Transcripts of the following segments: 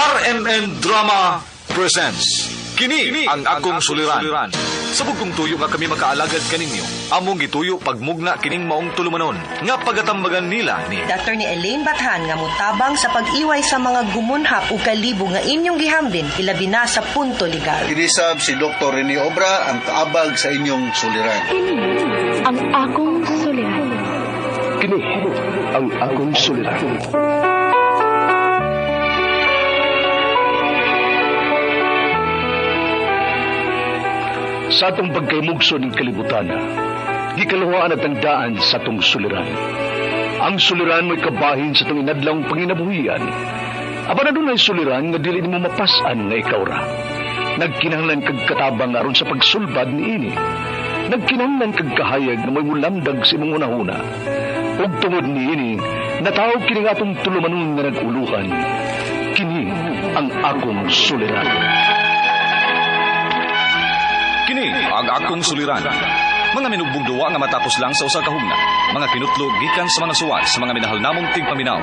RMN Drama presents Kini ang akong suliran. Sa bugkong tuyo nga kami makaalagad kaninyo. Among gituyo pagmugna kining maong tulumanon nga pagatambagan nila ni Dr. ni Elaine Bathan nga mutabang sa pag-iway sa mga gumunhap ug kalibo nga inyong gihambin ilabi na sa punto legal. Kinisab si Dr. Rene Obra ang kaabag sa inyong suliran. Kini ang akong suliran. Kini ang akong suliran. Sa atong pagkaymugso ng kalibutan, gikaluhaan at ang daan sa atong suliran. Ang suliran mo'y kabahin sa atong inadlawng panginabuhian. Apan adunay suliran nga dili nimo mapas-an nga ikaw ra. Nagkinahanglan kag katabang aron sa pagsulbad niini. Nagkinahanglan kag kahayag nga mo'y mulamdag sa imong hunahuna. Ug tungod niini, natawag kini nga atong tulumanon nga nag-uluhan. Kini ang akong suliran. Kini ang akong suliran. Mga minugbong duwa nga matapos lang sa usa ka hugna. Mga kinutlo gikan sa mga suwat sa mga minahal namong tigpaminaw.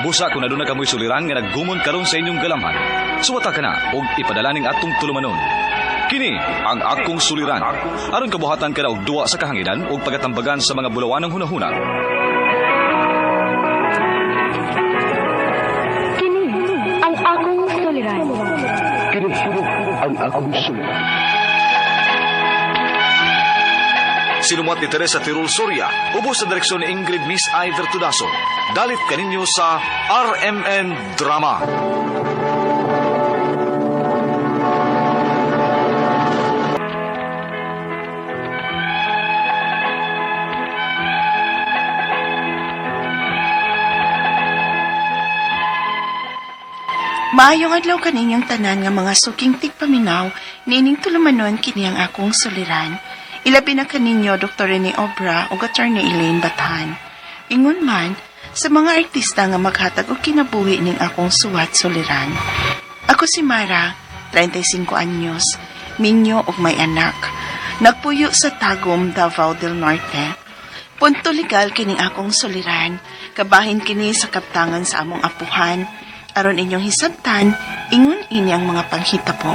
Busa kung aduna kamoy suliran nga naggumon karon sa inyong galamhan. Suwata ka na og ipadala ning atong tulumanon. Kini ang akong suliran. Aron kabuhatan ka na og duwa sa kahanginan ug pagatambagan sa mga bulawanong hunahuna. Kini ang akong suliran. Kini ang akong suliran. Sinumuat ni Teresa Tirul Soria, ubos sa direksyon ni Ingrid Miss I. Vertudaso. Dalit kaninyo sa RMN Drama. Maayong adlaw kaninyong tanan nga mga suking tigpaminaw, niining tulumanon kini ang akong suliran. Ilabi na kaninyo Dr. Rene Obra ug Attorney Elaine Bathan. Ingon man, sa mga artista nga maghatag og kinabuhi ning akong suwat suliran. Ako si Mara, 35 anyos, minyo ug may anak. Nagpuyo sa Tagum, Davao del Norte. Punto legal kining akong suliran, kabahin kini sa kaptangan sa among apuhan. Aron inyong hisabtan, ingon ini ang mga panghitabo.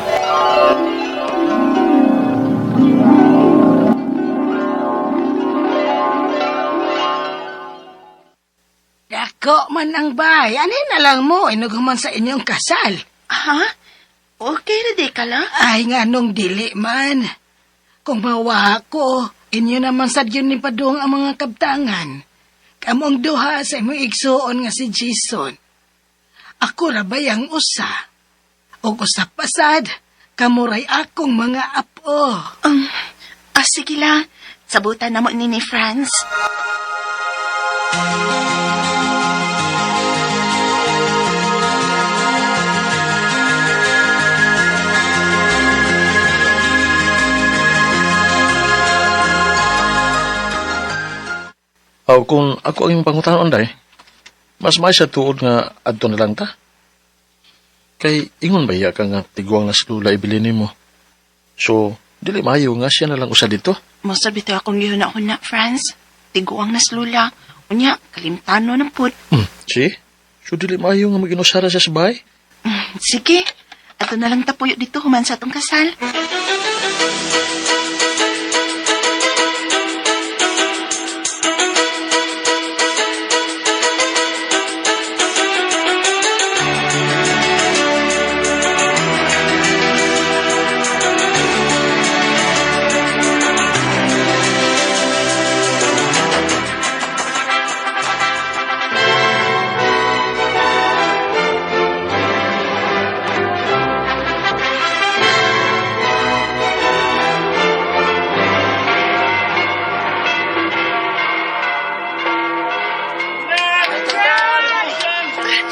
Dako man ang bay. Ani na lang mo, inuguman sa inyong kasal. Ha? Okay ra di ka lang? Ay nga nung dili man. Kung mawa ko, inyo naman sad yun ni Padong ang mga kabtangan. Kamong duha sa imong igsuon nga si Jason. Ako ra bayang usa. Og usa pasad, kamuray akong mga apo. Sige lang. Sabutan na mo ni Franz. O kung ako ang imong pangutanon day, mas may sa tuod nga adto na lang ta. Kay ingon ba iya ka nga tiguang na slula ibili nimo. So, dili maayo nga siya na lang usa dito. Mosal bitaw akong gihuna-huna, Franz. Tiguang naslula. Unya, kalimtano na pud. See? So dili maayo nga maginusara siya sa bahay. Sige, ato na lang tapuyo dito human sa atong kasal.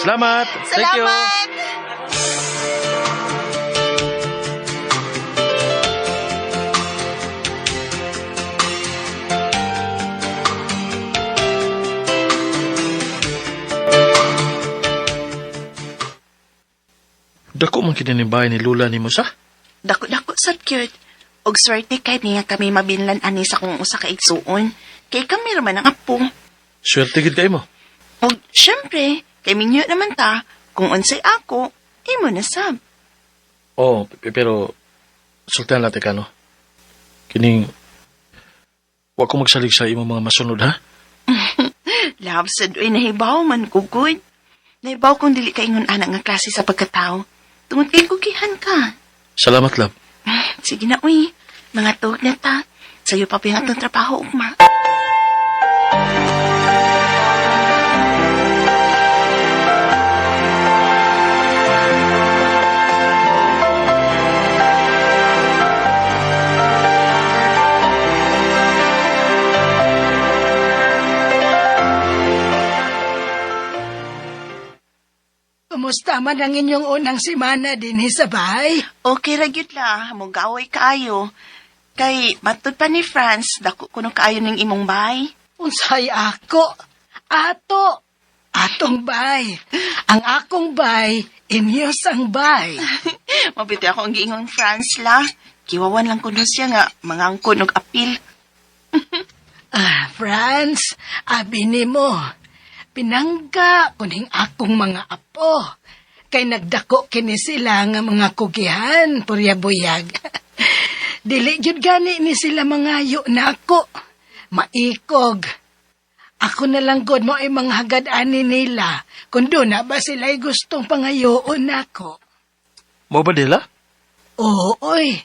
Salamat. Thank you. Salamat! Dako man kini ni bahay ni Lula nimo sa. Dako-dako sad cute. Og swerte kay niya kami mabinlan ani sa kung usa ka igsuon. Kay kami ra man ang apo. Swerte gid kay mo. Og syempre, kay minyo naman ta. Kung unsay ako, imo na sab. Oh, pero sultihan natin ka, no? Kining, wa ko magsalig sa imong mga masunod, ha? Love sad uy nahibaw man ko good. Nahibaw kung dili ka ingon anak nga klase sa pagkatao. Tungod kay kugihan ka. Salamat, love. Sige na uy, mga tuog na ta. Sayo pa pa yung atong trabaho ugma. Kumusta man ang inyong unang simana dinhi sa bahay? Okay ra gyud la, mugaway kaayo. Kay matud pa ni Franz, dako kuno kaayo ning imong bay. Unsay ako? Ato! Atong bay. Ang akong bay, inyos ang bay. Mabiti ako ang giingon Franz la. Kiwawan lang kuno siya nga mangangkon og apil. Ah, Franz, abi nimo. Pinangga kuning akong mga apo. Kay nagdako kini sila nga mga kugihan, purya buyag. Dili gyud gani ni sila mangayo nako. Maikog. Ako na lang god mo ay mga hagad ani nila. Kung doon na ba sila'y gustong pangayoon nako. Mo ba dila? Oo, oy.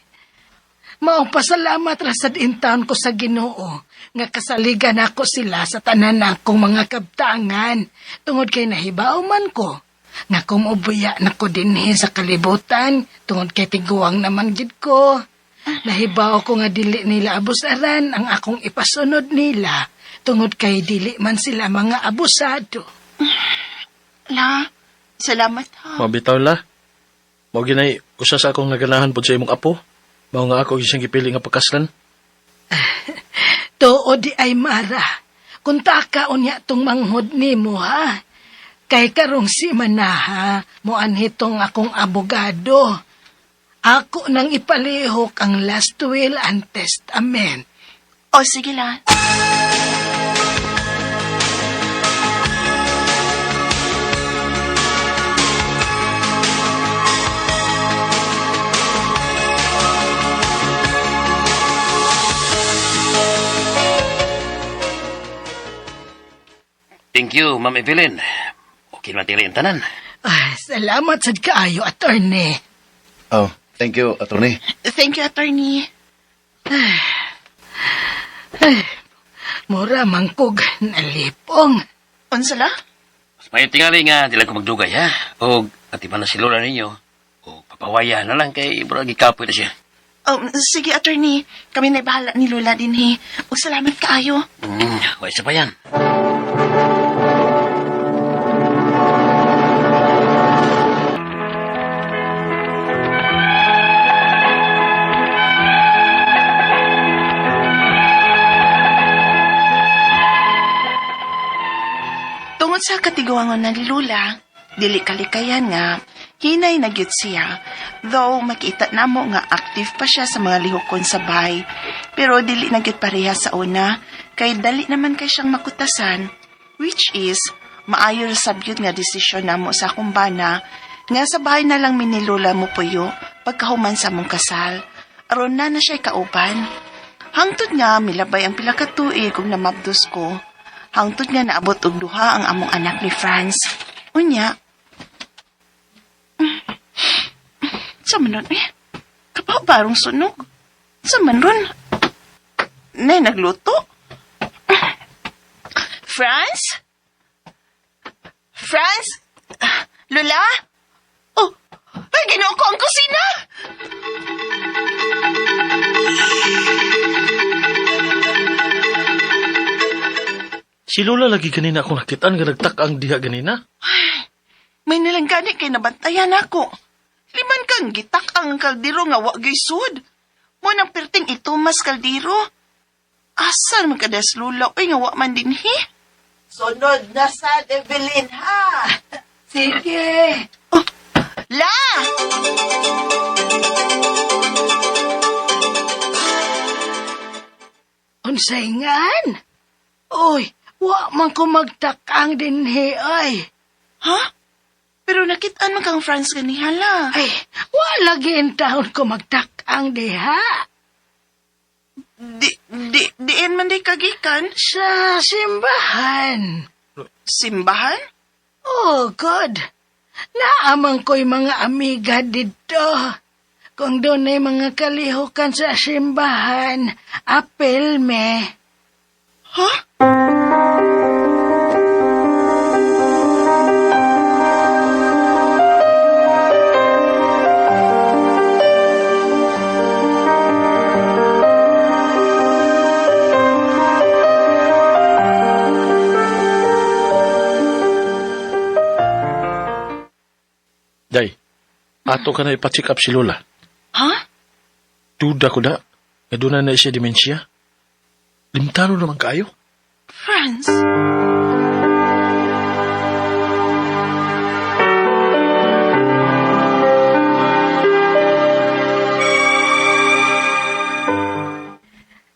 Maong pasalamat ra sad intaon ko sa Ginoo nga kasaligan ako sila sa tanan akong mga kabtangan tungod kay nahibaw man ko nga kumubuya na ko dinhi sa kalibutan tungod kay tiguang naman gid ko. Nahibaw ko nga dili nila abusaran ang akong ipasunod nila tungod kay dili man sila mga abusado. La, salamat ha. Mabitaw la. Mao ginay usa sa akong naganahan pod sa imong apo. Mao nga ako siyang gipili nga pagkaslan. Tuo di ay mara. Kung taka unya tong manghod nimo ha. Kay karong si manaha, mo anhitong akong abogado. Ako nang ipalihok ang last will and testament. O sige la. Thank you, Ma'am Evelyn. Okay naman tingali ang tanan. Ay, salamat sad kaayo, attorney. Oh, thank you, attorney. Thank you, attorney. Mura mangkog nalipong. Unsa la? Mas may tingali nga, di lang ko magdugay, ha? O, atiman na si Lola ninyo. O, papawaya na lang kay murag gikapoy na siya. Sige, attorney. Kami na bahala ni Lola dinhi. Ug salamat kaayo. Wa isa pa yan. Tungod sa katiguangon na ni Lula, dili kalikayan nga, hinay na gyud siya. Though makita namo nga active pa siya sa mga lihokon sa bahay. Pero dili na gyud pareha sa una, kay dali naman kay siyang makutasan. Which is, maayo ra sab gyud nga desisyon namo sa akong bana, nga sa bahay na lang mi ni Lula mo puyo pagkahuman sa among kasal. Aron na na siya kauban. Hangtod nga milabay ang pila ka tuig ug namabdos ko. Hangtod nga naabot og duha ang among anak ni Franz. Unya. Sa man ron eh? Kapaw barong sunog. Sa man ron? Nay, nagluto? Franz? Franz? Lola? Oh, ay, ginoo ko ang kusina! Si Lola lagi ganina akong nakitaan nga nagtak-ang diha ganina. May nilang gani kay nabantayan ako. Liman kang gitak ang kaldero nga wa gyud sud. Mo nang perting itumas kaldero. Asa man kadas lula oy nga wa man dinhi? Sunod na sa Evelyn, ha? Sige. Oh, la! Unsay ngan? Uy, wa man ko magtakang dinhi ay. Ha? Pero Nakitaan man kang Franz ganihala. Ay, wala in taon ko magtakang diha. Di, di, diin man di kagikan? Sa simbahan. Simbahan? Oh, God. Naamang ko'y mga amiga dito. Kung doon ay mga kalihukan sa simbahan, apel me. Huh? Day, ato ka na ipa-check up si Lola. Ha? Duda ko na. Nga doon na siya demensya. Limtano naman kayo. Franz?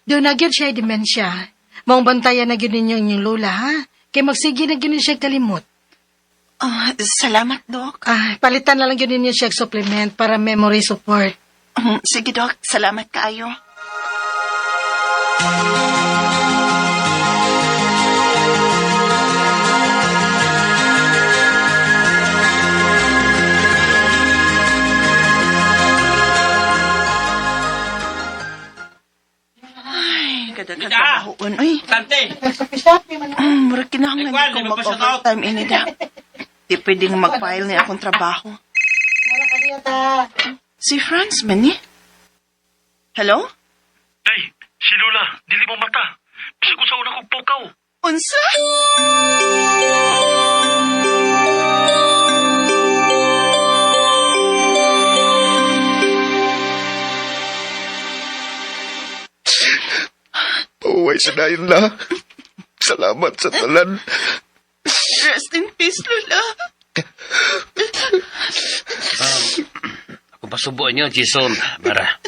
Doon na gyud siya dementia. Maong bantayan na gyud ninyo inyong lola, ha? Kay magsige na gyud siya kalimot. Ah, salamat, Doc. Ah, palitan na lang gyud ninyo siya og supplement para memory support. Sige, Doc. Salamat kaayo. Ay, kadaghan trabahoon. Uy, Tante! murag kinahanglan Ay, Kwan, ko may magpa-shout mag-overtime ini da. Di pwede nga mag-file ni akong trabaho. Si Franz man ni? Hello? Day, si Lola, dili mo mata. Bisag ko sa una kong pukaw. Unsa? Uway sa dayon la. Salamat sa talan. Rest in peace, Lola. Ako pasubuan niyo, Jason. Mara.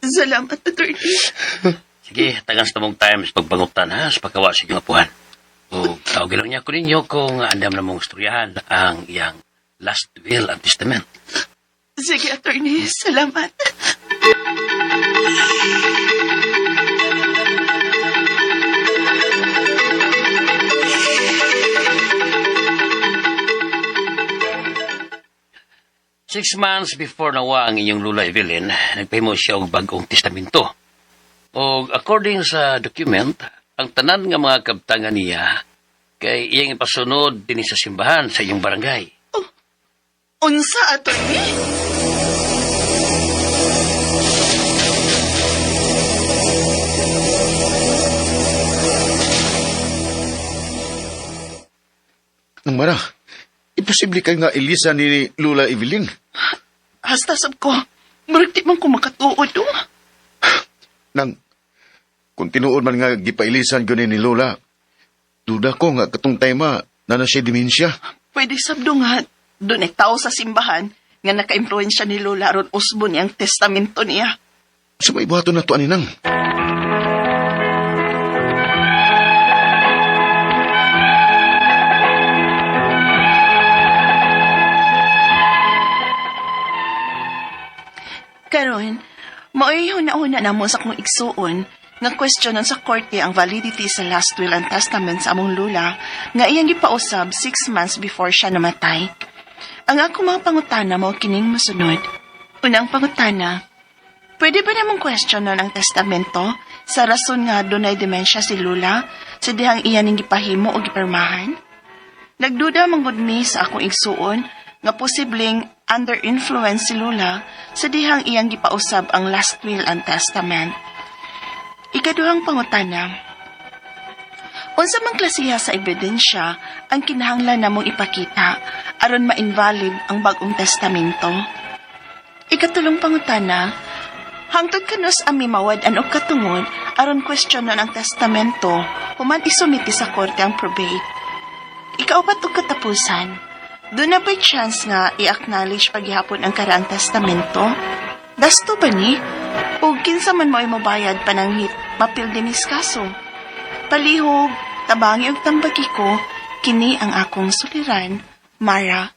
Salamat, attorney. Sige, tagan sa tamong time sa pagbangutan ha, sa pagkawa sa inyong apuhan. O tawagin lang niya ko ninyo kung andam na mong istoryahan ang iyang last will and testament. Sige, attorney. Salamat. Six months before nawa ang inyong Lula Evelyn, nagpahimo siya og bag-ong testamento. Og according sa document, ang tanan nga mga kabtangan niya kay iyang ipasunod dinhi sa simbahan sa iyong barangay. Unsa, attorney? Nang mara, imposible kay nga Elisa ni Lula Evelyn. Hasta sab ko. Murag di man ko makatuod, oh. Nang, kung tinuod man nga gipailisan ko ni Lola, duda ko nga katong tema na na siya demensya. Pwede sabdo nga, doon ay tao sa simbahan nga naka-impluensya ni Lola aron usbo niyang testamento niya. Sa may buhaton na to ani nang. Karon, mao'y huna-huna namo sa akong igsuon nga questionon sa korte ang validity sa last will and testament sa among lula nga iyang gipausab 6 months before siya namatay. Ang ako mga pangutana mao kining mosunod. Unang pangutana, pwede ba namong questionon ang testamento sa rason nga dunay dementia si Lula sa dihang iya ning gipahimo o gipirmahan? Nagduda man gud mi sa akong igsuon nga posibleng under influence si Lula sa dihang iyang gipausab ang last will and testament. Ikaduhang pangutana, unsa man klasiha sa ebidensya ang kinahanglan namong ipakita aron ma-invalid ang bag-ong testamento? Ikatulong pangutana, hangtod kanus ami mawad-an og katungod aron questionon ang testamento human isumite sa korte ang probate. Ikaupat og katapusan, doon na ba'y chance nga i-acknowledge paghihapon ang karaang testamento? Dasto ba ni? O kinsa man mo ay mobayad pananghit, mapil dinis kaso? Palihog, tabangi og tambagi ko, kini ang akong suliran, Mara.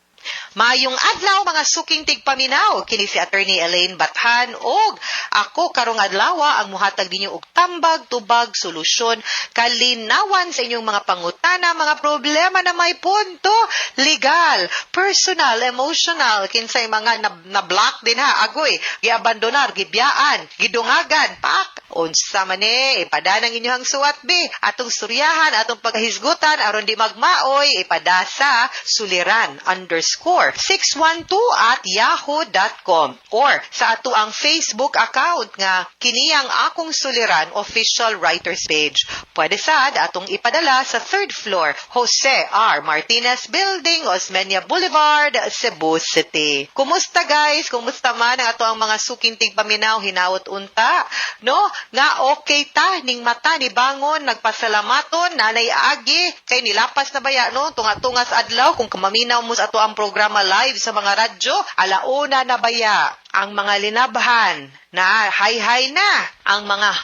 Maayong adlaw, mga suking tigpaminaw. Kini si Attorney Elaine Bathan og ako karong adlaw ang muhatag ninyo og tambag, tubag, solusyon, kalinawan sa inyong mga pangutana, mga problema na may punto legal, personal, emotional, kinsay mga na-block din ha, agoy, giabandonar, gibiyaan, gidungagan, pak, unsa man ni, ipadanang inyong suwat be, atong suryahan, atong pagkahisgutan, aron di magmaoy, ipada sa suliran_612@yahoo.com or sa ato ang Facebook account nga kini ang Akong Suliran Official Writers Page. Pwede sad atong ipadala sa third floor, Jose R. Martinez Building, Osmeña Boulevard, Cebu City. Kumusta, guys? Kumusta man ang ato ang mga suking tigpaminaw? Hinaot unta, no? Nga okay ta ning mata ni bangon, nagpasalamaton nanay agi kay nilapas na baya, no, tunga-tungas adlaw. Kung kamaminaw mo sa ato ang programa live sa mga radyo, alauna na baya. Ang mga linabhan na hay-hay na, ang mga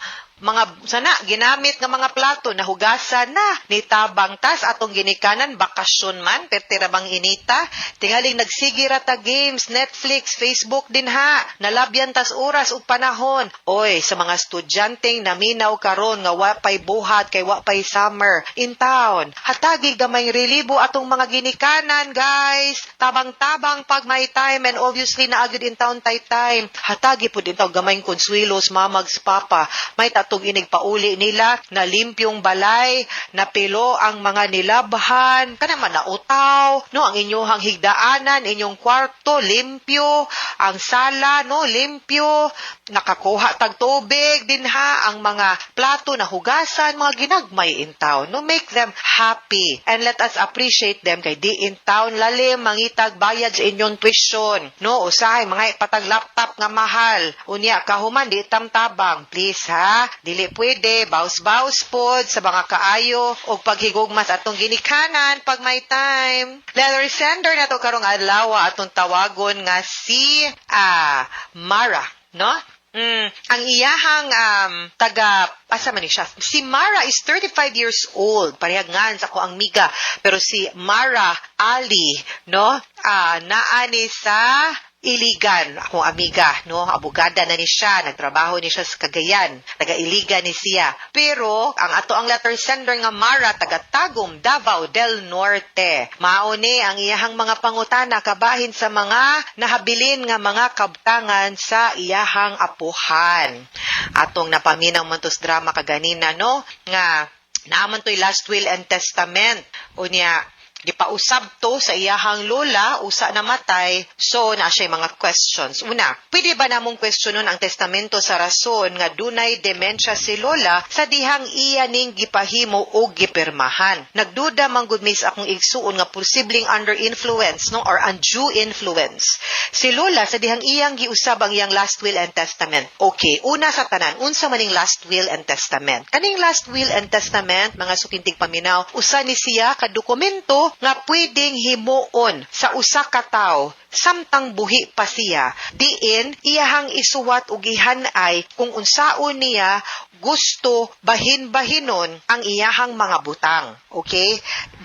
sana ginamit nga mga plato nahugasan na, nitabang tas atong ginikanan, bakasyon man, pertira bang inita, tingaling nagsige ra ta games, Netflix, Facebook din ha, nalabyan tas oras ug panahon. Oy, sa mga estudyanteng naminaw karon nga wa pay buhat kay wa pay summer in town, hatagi gamay relibo atong mga ginikanan, guys. Tabang-tabang pag may time, and obviously naa gyud in town tay time. Hatagi pud in town gamay konsuelos mamags papa, may tatong inig pauli nila na limpyong balay, napilo ang mga nilabhan, kana man nautaw, no, ang inyong higdaanan, inyong kwarto limpyo, ang sala, no, limpyo, nakakuha tag tubig dinha, ang mga plato na hugasan, mga ginagmay in town, no. Make them happy and let us appreciate them kay di in town lalim mangitag bayad sa inyong tuition, no. Usahay mga patag laptop nga mahal, unya kahuman di tamtabang. Please ha, dili pwede baus-baus pod sa mga kaayo og paghigugma sa atong ginikanan pag may time. Letter sender na to karong adlaw, atong tawagon nga si Mara, no? Ang iyahang taga asa man ni siya. Si Mara is 35 years old. Parehag ngan sa ako ang miga. Pero si Mara Ali, no? Naani sa Iligan, akong amiga, no? Abogada na ni siya, nagtrabaho ni siya sa Cagayan, taga Iligan ni siya. Pero ang ato ang letter sender nga Mara, taga Tagum, Davao del Norte. Mao ni ang iyahang mga pangutana kabahin sa mga nahabilin nga mga kabtangan sa iyahang apuhan. Atong napaminaw man tos drama kaganina, no? Nga naaman to'y last will and testament. Unya, gipausab to sa iyahang lola, usa namatay, so na siya mga questions. Una, pwede ba namong questionon ang testamento sa rason nga dunay dementia si lola sa dihang iya ning gipahimo o gipirmahan? Nagduda man gud mis akong igsuon nga posibleng under influence, no, or undue influence si lola sa dihang iyang giusab ang iyang last will and testament. Okay, una sa tanan, unsa maning last will and testament? Kaning last will and testament, mga suking tigpaminaw, usa ni siya ka dokumento nga pwedeng himuon sa usa ka tawo samtang buhi pa siya, diin iyahang isuwat ug ihanay kung unsaon niya gusto bahin-bahinon ang iyahang mga butang. Okay?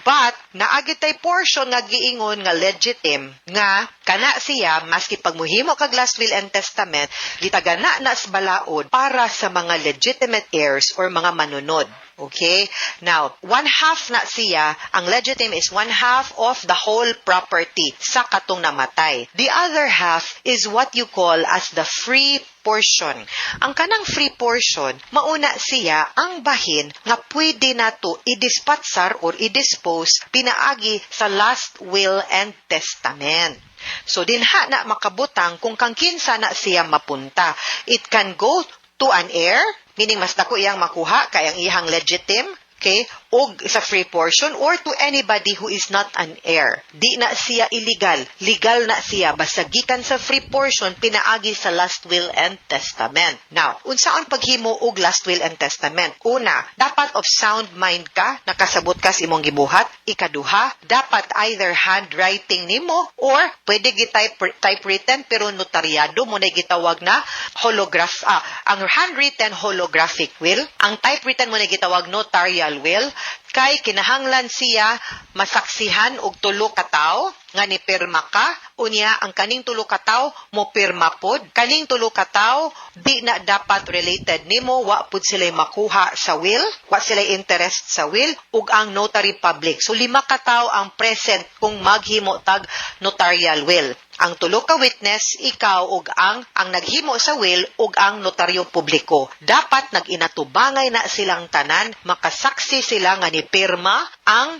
But naa gyud tay portion nga giingon nga legitim, nga kana siya maski pag muhimo kag last will and testament, gitagana na sa balaod para sa mga legitimate heirs or mga manunod. Okay? Now, one half na siya, ang legitimate is one half of the whole property sa katong namatay. The other half is what you call as the free portion. Ang kanang free portion, mauna siya ang bahin nga pwede nato idispatsar or i-dispose pinaagi sa last will and testament. So dinha na makabutang kung kang kinsa na siya mapunta. It can go to an heir, meaning mas dako iyang makuha kay ang iyang legitim, okay, og sa free portion, or to anybody who is not an heir. Di na siya illegal, legal na siya basta gikan sa free portion pinaagi sa last will and testament. Now, unsaon paghimo og last will and testament? Una, dapat of sound mind ka, nakasabot ka sa imong gibuhat. Ikaduha, dapat either handwriting nimo or pwede gi-type, typewritten, pero notaryado mo na gitawag na holograph, ang handwritten holographic will, ang typewritten mo na gitawag notarial will, kay kinahanglan siya masaksihan og tulo ka tawo. Nga ni pirma ka, unya ang kaning tulo ka tawo mo pirma pod. Kaning tulo ka tawo di na dapat related nimo, wa pud sila makuha sa will, wa sila interest sa will, ug ang notary public. So lima ka tawo ang present kung maghimo tag notarial will. Ang tulo ka witness, ikaw ug ang naghimo sa will ug ang notaryo publiko. Dapat nag-inatubangay na silang tanan, makasaksi sila nga ni pirma ang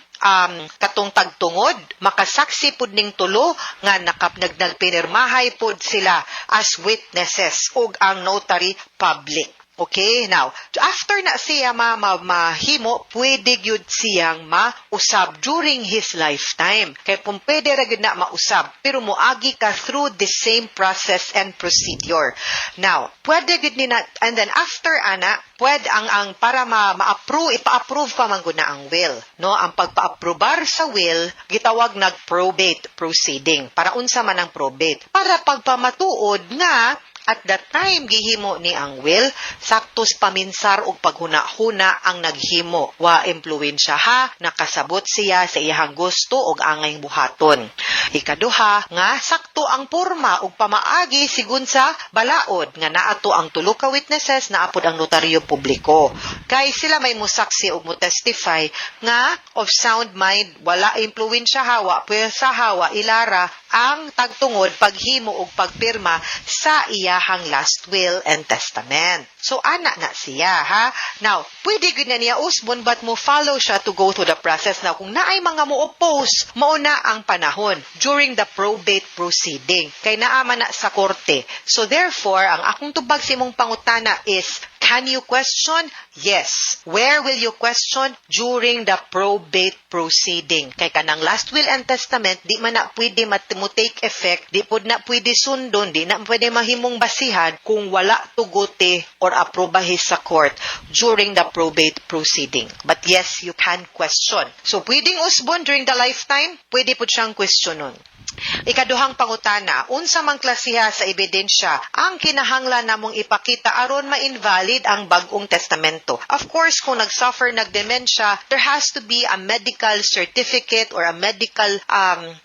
katong tagtungod, makasaksi pud ning tulo nga nakap nagpinirmahay pud sila as witnesses ug ang notary public. Okay, now, after na siya mahimo, pwede gyud siyang mausab during his lifetime. Kay kung pwede ra gyud na mausab, pero moagi ka through the same process and procedure. Now, pwede gyud ni na, and then after ana, pwede ang para ma-approve, ipa-approve pa man gud na ang will. No, ang pagpa-aprobar sa will, gitawag nag probate proceeding. Para unsa man ang probate? Para pagpamatuod nga at that time gihimo ni ang will, saktos paminsar og paghuna-huna ang naghimo. Wa impluwensya ha, nakasabot siya sa iyahang gusto og angay buhaton. Ikaduha, nga sakto ang porma ug pamaagi sigun sa balaod nga naato ang tulo ka witnesses, naapod ang notaryo publiko. Kay sila may musaksi ug mo testify nga of sound mind, wala impluwensya ha, wa puwersa ha, wa ilara ang tagtungod paghimo og pagpirma sa iyahang last will and testament. So ana na siya ha. Now, pwede gyud na niya usbon but mo follow siya to go through the process. Now, kung naay mga mo oppose, mao na ang panahon during the probate proceeding. Kay naa man na sa korte. So therefore, ang akong tubag sa imong pangutana is, can you question? Yes. Where will you question? During the probate proceeding. Kay kanang last will and testament, di man na pwede mo take effect, di pod na pwede sundon, di na pwede mahimong basihan kung wala tuguti or aprobahi sa court during the probate proceeding. But yes, you can question. So, pwedeng usbon during the lifetime, pwede po siyang questionon. Ikaduhang pangutana, unsa mang klasiha sa ebidensya ang kinahanglan namong ipakita aron ma-invalid ang bag-ong testamento? Of course, kung nag-suffer nag dementia, there has to be a medical certificate or a medical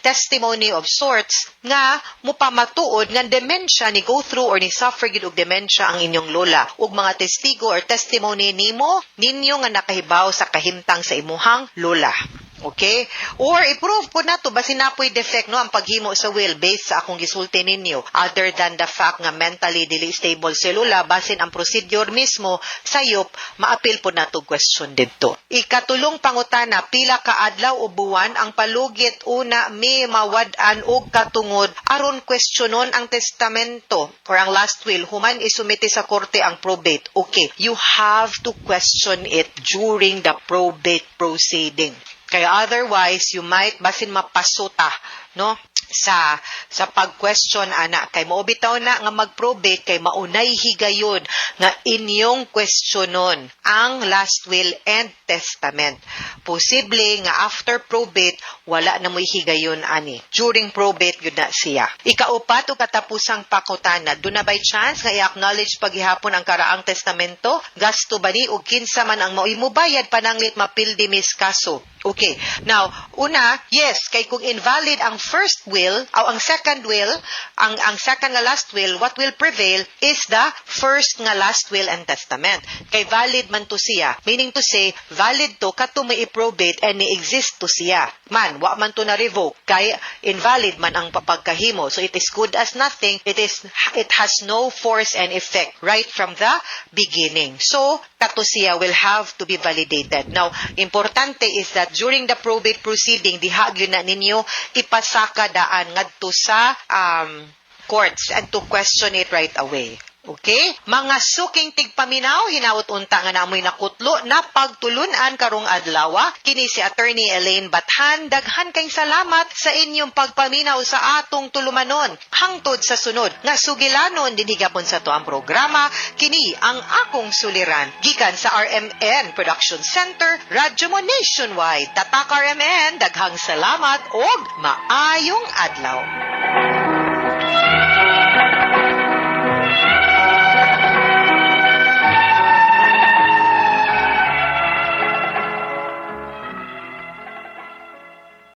testimony of sorts nga mupamatuod nga dementia ni go through or ni suffer gid og dementia ang inyong lola, ug mga testigo or testimony nimo ninyo nga nakahibaw sa kahimtang sa imuhang lola. Okay? Or i-prove po nato basin napoy defect, no, ang paghimo sa will based sa akong gisulti ninyo, other than the fact nga mentally dili stable si lola, basin ang procedure mismo sayop, maapil po nato question didto. Ikatulong pangutana, pila ka adlaw o buwan ang palugit una mi mawad-an og katungod aron questionon ang testamento or ang last will human isumite sa korte ang probate? Okay, you have to question it during the probate proceeding. Kaya otherwise, you might basin mapasuta, no? Sa pag-question ana, kay mao bitaw na nga mag-probate kay maunay higayon nga inyong questionon ang last will and testament. Posible nga after probate wala na mo'y higayon ani. During probate gyud na siya. Ikaupat o katapusang pangutana, duna bay chance nga i-acknowledge paghihapon ang karaang testamento? Gasto ba ni ug kinsa man ang maoy mobayad, pananglit mapildi mis kaso? Okay. Now, una, yes, kay kung invalid ang first will, o ang second will, ang second nga last will, what will prevail is the first nga last will and testament. Kay valid man to siya. Meaning to say, valid to kato may i-probate and ni-exist to siya. Man, wa man to na revoke kay invalid man ang pagkahimo. So it is good as nothing. It has no force and effect right from the beginning. So, kato siya will have to be validated. Now, importante is that during the probate proceeding, diha gyud na ninyo ipasaka daan ngadto sa courts and to question it right away. Okay? Mga suking tigpaminaw, hinaot unta nga namoy nakutlo na pagtulunan karong adlaw. Kini si Attorney Elaine Bathan. Daghan kay salamat sa inyong pagpaminaw sa atong tulumanon. Hangtod sa sunod nga sugilanon dinhi gapon sa atuang programa, kini ang Akong Suliran. Gikan sa RMN Production Center, Radyo Mo Nationwide. Tatak RMN, daghang salamat og maayong adlaw.